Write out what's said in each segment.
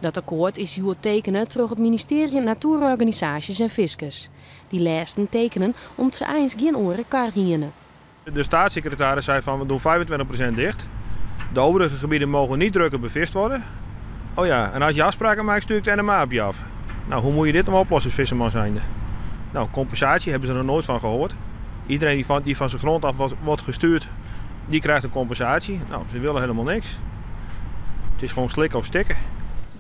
Dat akkoart is hjoed tekene troch it ministearje, natoerorganisaasjes en fiskers. Dy lêsten tekenen om't se eins gjin oare kar hiene. De staatssecretaris zei van we doen 25% dicht. De overige gebieden mogen niet drukker bevist worden. Oh ja, en als je afspraken maakt stuur ik de NMA op je af. Nou, hoe moet je dit nou oplossen als visserman zijnde? Nou, compensatie hebben ze er nog nooit van gehoord. Iedereen die van zijn grond af wordt gestuurd, die krijgt een compensatie. Nou, ze willen helemaal niks. Het is gewoon slikken of stikken.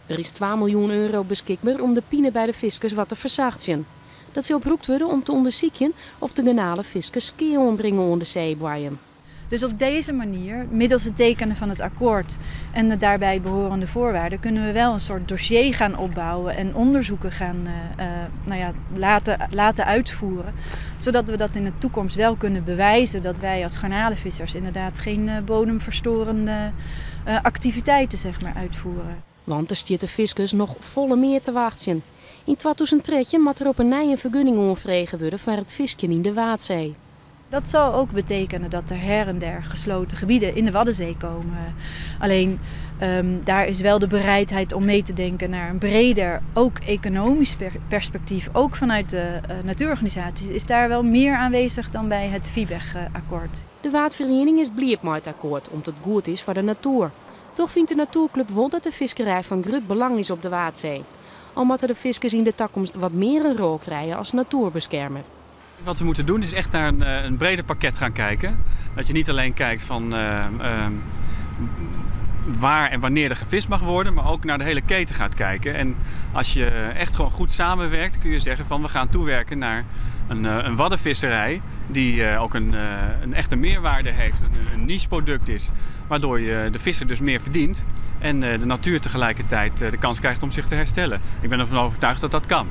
Der is 2 miljoen euro beskikber om de pine by de fiskers wat te fersachtsjen. Dat sil brûkt wurde om te ûndersykjen oft de garnalefiskers skea oanbringe oan de seeboaiem. Dus op deze manier, middels het tekenen van het akkoord en de daarbij behorende voorwaarden, kunnen we wel een soort dossier gaan opbouwen en onderzoeken gaan nou ja, laten uitvoeren. Zodat we dat in de toekomst wel kunnen bewijzen dat wij als garnalenvissers inderdaad geen bodemverstorende activiteiten, zeg maar, uitvoeren. Want der stiet de fiskers noch folle mear te wachtsjen. Yn 2013 moat der op 'e nij in fergunning oanfrege wurde foar it fiskjen yn de Waadsee. Dat zal ook betekenen dat er her en der gesloten gebieden in de Waddenzee komen. Alleen daar is wel de bereidheid om mee te denken naar een breder, ook economisch perspectief. Ook vanuit de natuurorganisaties is daar wel meer aanwezig dan bij het VIBEG-akkoord. De Waadferiening is bliid mei it akkoart om't it goed is foar de natoer. Dochs fynt de natoerklup wol dat de fiskerij fan grut belang is op de Waadsee. Al moatte de fiskers yn de takomst wat mear in rol krije as natoerbeskermer. Wat we moeten doen is echt naar een breder pakket gaan kijken. Dat je niet alleen kijkt van waar en wanneer er gevist mag worden, maar ook naar de hele keten gaat kijken. En als je echt gewoon goed samenwerkt, kun je zeggen van we gaan toewerken naar een waddenvisserij die ook een echte meerwaarde heeft, een niche product is, waardoor je de visser dus meer verdient en de natuur tegelijkertijd de kans krijgt om zich te herstellen. Ik ben ervan overtuigd dat dat kan.